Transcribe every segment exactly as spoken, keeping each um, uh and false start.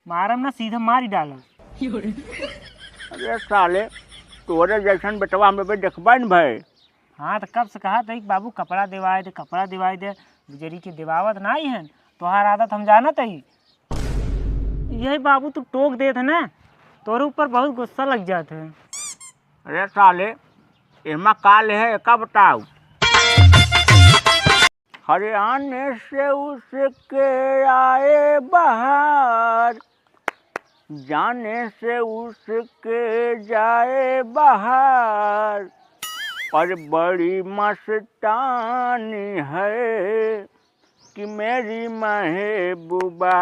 मारब ना, सीधे मारी डालब। अरे साले, तोरे जैसन बेटवा हम अबे देखबे न भए। हाँ, तो कब से कहा था कि बाबू कपड़ा देवाए दे, कपड़ा देवाए दे, गुजरी के देवावत नाई है। तोहार आदत हम जानत हई। यही बाबू तू टोक देत है ना, तोरे ऊपर बहुत गुस्सा लग जात है। अरे साले, एमा का ले है, एका बताओ। हरियाणे से उसके आए बाहर, जाने से उसके जाए बाहर, और बड़ी मस्तानी है कि मेरी महबूबा,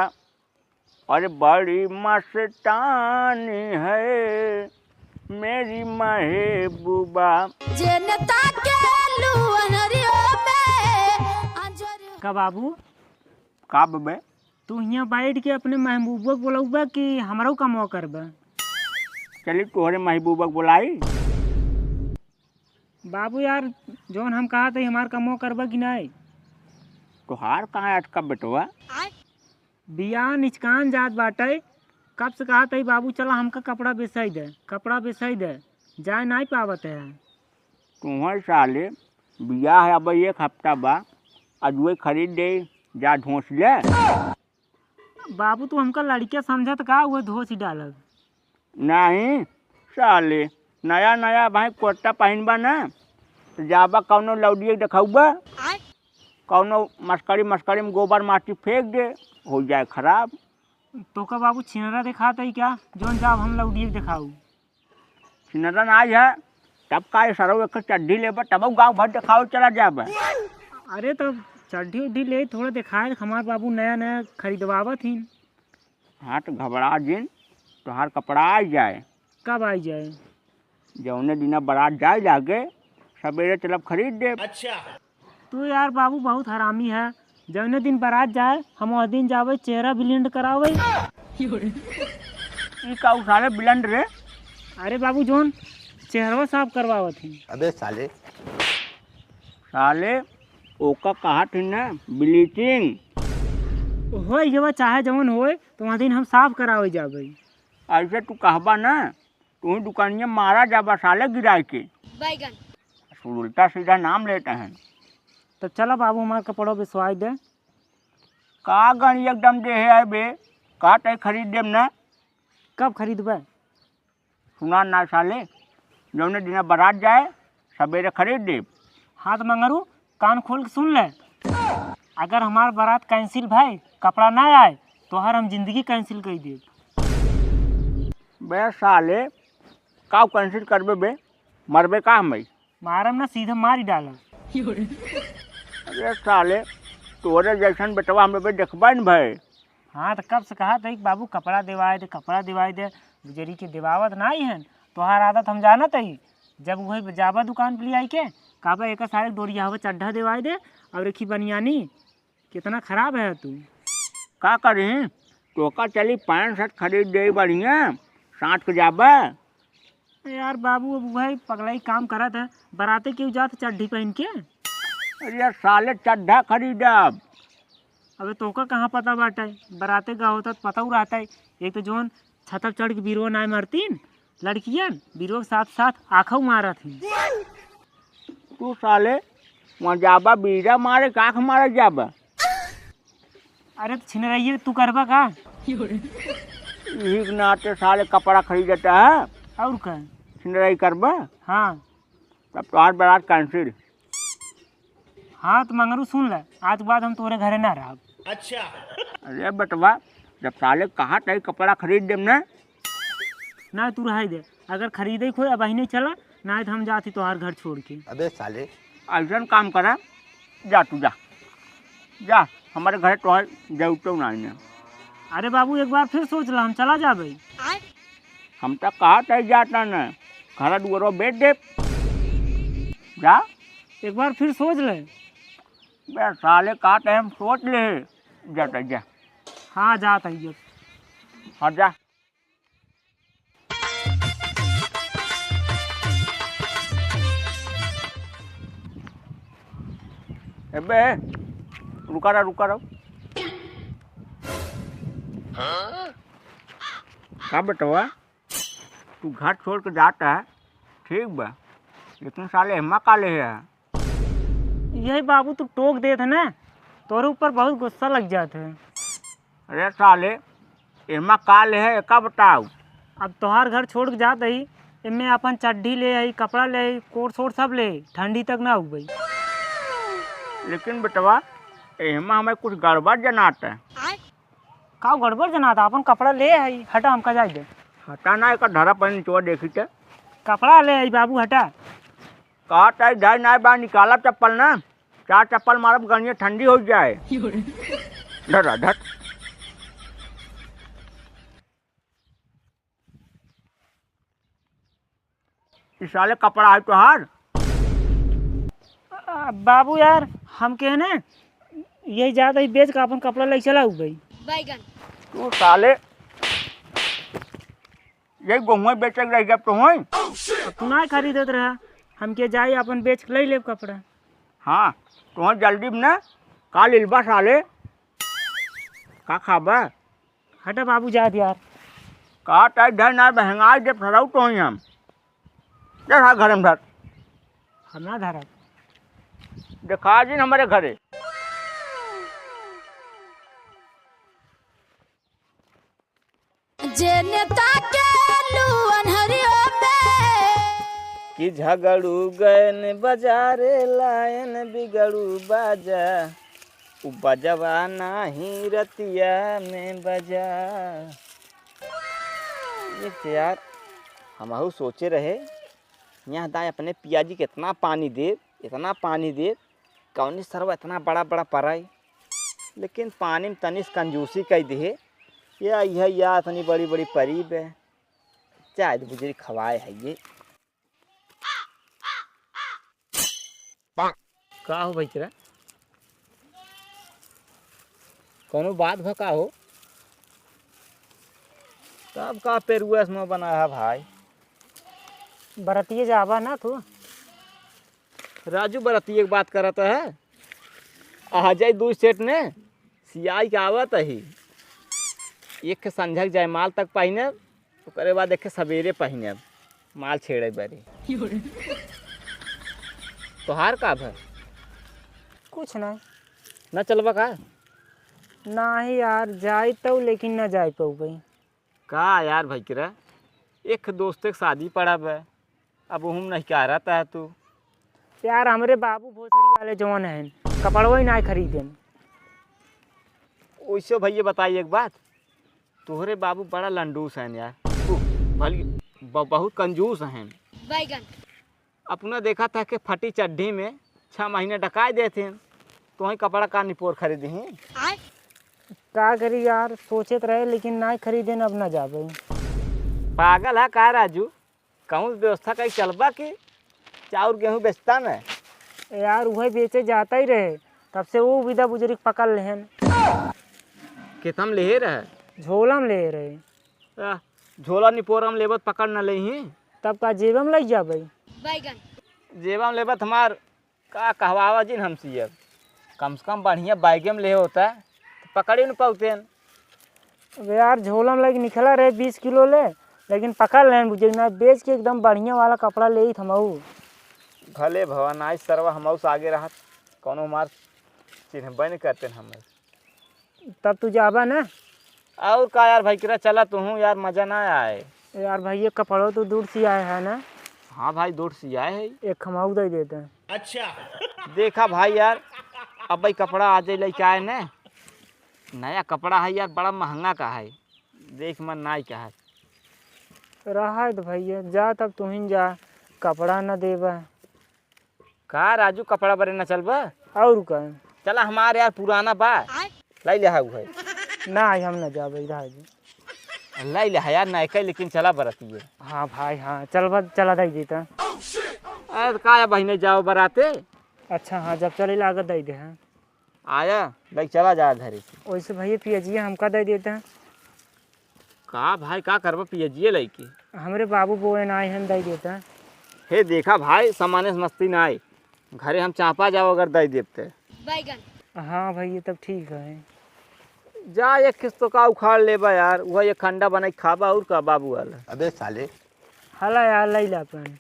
और बड़ी मस्तानी है मेरी महबूबा। जेने ताकेलू अनरियो में अंजोर। का बाबू? का बबे? तू हियाँ बैठ के अपने महबूबा के बोलौबा कि हमरो कमवा करबा? चली तोहरे महबूबा के बोलाई। बाबू यार, जौन हम कहा थे हमार कमवा करबा कि नाई? तोहार कहाँ अटका बेटवा? बियाह निचकान जात बाटे, कब से कहा थे बाबू चला हमका कपड़ा बेसाई दे, कपड़ा बेसाई दे, जाए नाई पावत है। तुहर साले बियाह है, अब एक हफ्ता बा, अजुए खरीद दे, जा धोस ले। बाबू, तू हमका लड़िका समझत का, उहे धोस ही डालब? नहीं साले, नया नया भाई कुर्ता पहिनबा ना, तो जाबा कौनो लौडिये के देखौबा, आय। कौनो मस्करी मस्करी में गोबर माटी फेंक दे, हो जाए खराब। तोका बाबू छिनरा देखात है क्या, जौन जाब हम लौडिये के देखाऊ? छिनरा ना आई है, तब का ये सरऊ एक चड्ढी लेबा, तब गाँव भर देखावे चला जाबा। अरे तो चड्ढी उड्ढी ले, थोड़ा देखाए, हमार बाबू नया नया खरीदवावत ही। हाँ, तो घबरा जिन, तोहार कपड़ा आई जाए। कब आई जाए? जौने दिना बारात जाए लागे, सबेरे चलब खरीद देब। अच्छा। तू यार बाबू बहुत हरामी है, जौने दिन बारात जाए, हम वह दिन जावे चेहरा blend करावे। ई का उ साले blend रे? अरे बाबू, जौन चेहरवा साफ करवावत ही। अबे साले। साले, ओका कहा थी ना, bleaching। होए जवा चाहे जवन होए, तो वह दिन हम साफ करावे जाबे। ऐसे तू कहबा ना, तू ही दुकानिया मारा जाबा साले गिराए के। बैगन। उल्टा सीधा नाम लेते हैं। तब चला बाबू, हमार कपड़ो बिसवाई दे। का गणी एकदम देहे है बे, का तय खरीद देब ना। कब खरीदबे? सुना ना साले, जौने दिना बारात जाए, सबेरे खरीद देब। हाँ तो मंगरू, कान खोल के सुन ले, अगर हमार बारात cancel भई, कपड़ा ना आए, तोहार हम जिंदगी cancel कर देब। बे साले, का cancel करबे बे? मरबे का हम भाई? मारब ना, सीधे मारी डालब। अरे साले, तोरे जैसन बेटवा हम बे देखबे न भई। हाँ, तो कब से कहा था कि बाबू कपड़ा देवाए दे, कपड़ा देवाए दे, गुजरी के देवावत नाई है। तोहार आदत हम जानत हई, जब वही जाबा दुकान पे ले आई के, कहबा एक सारे डोरिया हवा चड्ढा देवाए दे और एक ही बनियानी। कितना खराब है तू। का करी, तोका चली पैंट शर्ट खरीद दे बढ़िया, साथ के जाबा। यार बाबू, अब वही पगलाई काम करत है, बराते क्यों जात चड्ढी पहन के? अरे यार साले, चड्ढा खरीदब। अबे तोका कहाँ पता बाटे, बराते का होता तो पता रहता है। एक तो जौन छतप चढ़ के बीरवा नाय मारतीन लड़कियन, बीरवा के साथ साथ आँखों मारत ही। तू साले वहाँ जाबा बीरा मारे का आँख मारे जाबा? अरे तो छिनरैये तू करबा का? यही के नाते साले कपड़ा खरीदता है। और का? छिनराई करबा? हाँ। तब तोहार बारात cancel। हाँ, तो मंगरू सुन ले, आज के बाद हम तोरे घरे ना रहब। अच्छा। अरे बेटवा, जब साले कहा तई कपड़ा खरीद देम ना। ना, तू रहाई दे, अगर खरीदे खोए अब अहिने चला, ना तो हम जाती तोहार घर छोड़ के। अबे साले। ऐसन काम करा, जा तू जा, जा, हमारे घरे तोहार जरूरतो ना है। अरे बाबू, एक बार फिर सोच ला, हम चला जाबे। हम तो कहा तय जाता न, घर दुआरो बेच दे। जा। एक बार फिर सोच ले। बे साले, कहा तय हम सोच ले। जाता जा। हाँ, जाता ही जा। हाँ, जा। एबे, रुका रहा, रुका रहा। हाँ? का बेटवा, तू घर छोड़ के जात है, ठीक बा, लेकिन साले एहमा का लेहे है? यही बाबू, तू टोक देत है ना, तोरे ऊपर बहुत गुस्सा लग जात है। अरे साले, एहमा का लेहे है, एका बताउ। अब तोहार घर छोड़ के जात हई, एमे अपन चड्ढी ले आई, कपड़ा ले आई, कोट सोट सब ले आई, ठंडी तक ना उबई। लेकिन बेटवा, एहमा हमें कुछ गड़बड़ जनात है। का गड़बड़ जनात है? अपन कपड़ा ले आई, हटा, हमका जाए दे। हटा ना, एका धरा पहन चोर देखी ते। कपड़ा ले आई बाबू, हटा। का ताई धाई नाई बा, निकाला चप्पल ना, चार चप्पल मारब, गनिया ठंडी हो जाए। धरा, धर। ई साले कपड़ा है तोहार? आ, बाबू यार, हम कहे ने, यही जात है बेच के अपन कपड़ा ले चला भाई। बैगन। तू साले यही गेहूं बेचे के रह गया तो होई। अब तू ना खरीदत रहा, हम के जाई अपन बेच के ले लेब कपड़ा। हाँ, तोहर जल्दी में ना, का लेलबा साले? का खाबा? हटा बाबू, जा दे यार। का ताई धर ना बहंगाई दे फराऊ तो ही हम। जा हाँ, घर में धर। हम ना धरब। देखा जिन हमारे घरे। जे नेता के लू अन्हरियो में। कि झगड़ू गयन बजारे लायन बिगड़ू बाजा, उ बजवा नाही रतिया में बजा। ये तो यार, हमहू सोचे रहे, यहाँ दाएं अपने पिया जी के इतना पानी देब, इतना पानी देब, कौनी सरवा इतना बड़ा बड़ा पराई, लेकिन पानी में तनी से कंजूसी कई दिहे। या, यह, या इतनी बड़ी बड़ी परी बे, चाहे तो बुजरी खवाए है ये। का हो भाई तेरा? कौनो बात भा का हो? तब का पेरुआ से मुँह बना है भाई? बरतिए जाबा ना तू? राजू बरतिए के बात करत है। आ जाई दू सेट ने, सियाई के आवत ही। एक संझक जयमाल तक पहिने, ओकरे बाद एक सवेरे पहिने, माल छेड़े बारी। तोहार का भर? कुछ नहीं। ना चलबा का? नाही यार, जाई तो लेकिन ना जाई पउबे। का यार भाई किरा, एक दोस्त के शादी पड़ा बा, अब ओहू में नहीं का रहता है तू। यार हमरे बाबू भोसड़ी वाले जवन हैं, कपड़वा ही ना खरीदेन। ओइसे भैया बताई एक बात, तोहरे बाबू बड़ा लंडूस हैं यार, उ भल-, ब-, बहुत कंजूस हैं। बैगन। अपना देखा था कि फटी चड्ढी में छह महीने डकाई देते हैं, तो वही कपड़ा का निपोर खरीदी हैं। आय। का करी यार, सोचत रहे लेकिन ना खरीदेन, अब ना जाबे। पागल है का राजू? कहूँ व्यवस्था कहीं चलबा कि चाउर गेहूँ बेचता न? यार उहे बेचे जाता ही रहे, तब से वो विदा बुजुर्ग पकड़ लेहन। कितम लेहे रहे? झोलम लेहे रहे। आ, झोला निपोरम लेबत पकड़ न लेही। तब का जेबम लग जाबे? बैगन। जेबम लेबत हमार का कहवावा जिन हमसे अब। कम से कम बढ़िया बैगे में ले होता, तो पकड़ ही न पाउतेन। अब यार, झोला में लेके निकला रहे बीस किलो ले, लेकिन पकड़ लेन बुझे ना, बेच के एकदम बढ़िया वाला कपड़ा ले ही थमाऊ। भले भवन, आज सरवा हमऊ से आगे रहत, कौनो हमार चिन्हबे न करते हमें। तब तू जाबा ना? और का यार भाई, किरा चला तू हूँ यार, मजा ना आए। यार भाई, ये कपड़ो तो दूर से आए है ना? हाँ भाई, दूर से आए है। एक खमाऊ दे देते हैं। अच्छा। देखा भाई यार, अब भाई कपड़ा आ जाए लेके आए ने, नया कपड़ा है यार, बड़ा महंगा का है, देख मन नाई का है। रहा तो भैया, जा तब तुहिन जा, कपड़ा न देबा। का राजू, कपड़ा बरे न चलबा? और का? चला हमारे यार पुराना बा, लाई ले हाउ है। ना, हम न जाबे, रहा जी। लाई ले यार, नयका, लेकिन चला बरतिए। हाँ भाई, हाँ, चलबा, चला दे देता। अरे तो का है बहिने, जाओ बराते। अच्छा, हाँ, जब चले लागत दे दे, हाँ। आया, लेके चला जा धरे से। वैसे भैया पियजिया हमका दे देता। का भाई, का करबा पियजिया लेके? हमरे बाबू बोए ना आए हैं, दे देता। हे देखा भाई, सामाने से मस्ती ना आए, घरे हम चापा जाओ अगर दे देते। बैगन। हाँ भैया, तब ठीक है। जा एक खिस तो का उखाड़ लेबा यार, वह एक खंडा बनाई खाबा और का बाबू वाला। अबे साले। हला यार, लई ला अपन।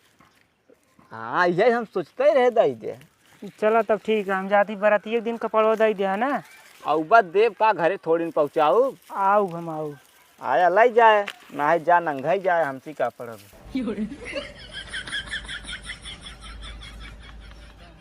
हाँ, यही हम सोचते ही रहे दाई दे। चला तब ठीक है, हम जाती बराती एक दिन कपड़वा दई दे, है ना? अउबा देब का घरे थोड़ी न पहुँचाऊ? आऊ हम आऊ। आया लई जाए, ना है जा नंगाई जाए, हमसी का पड़ब।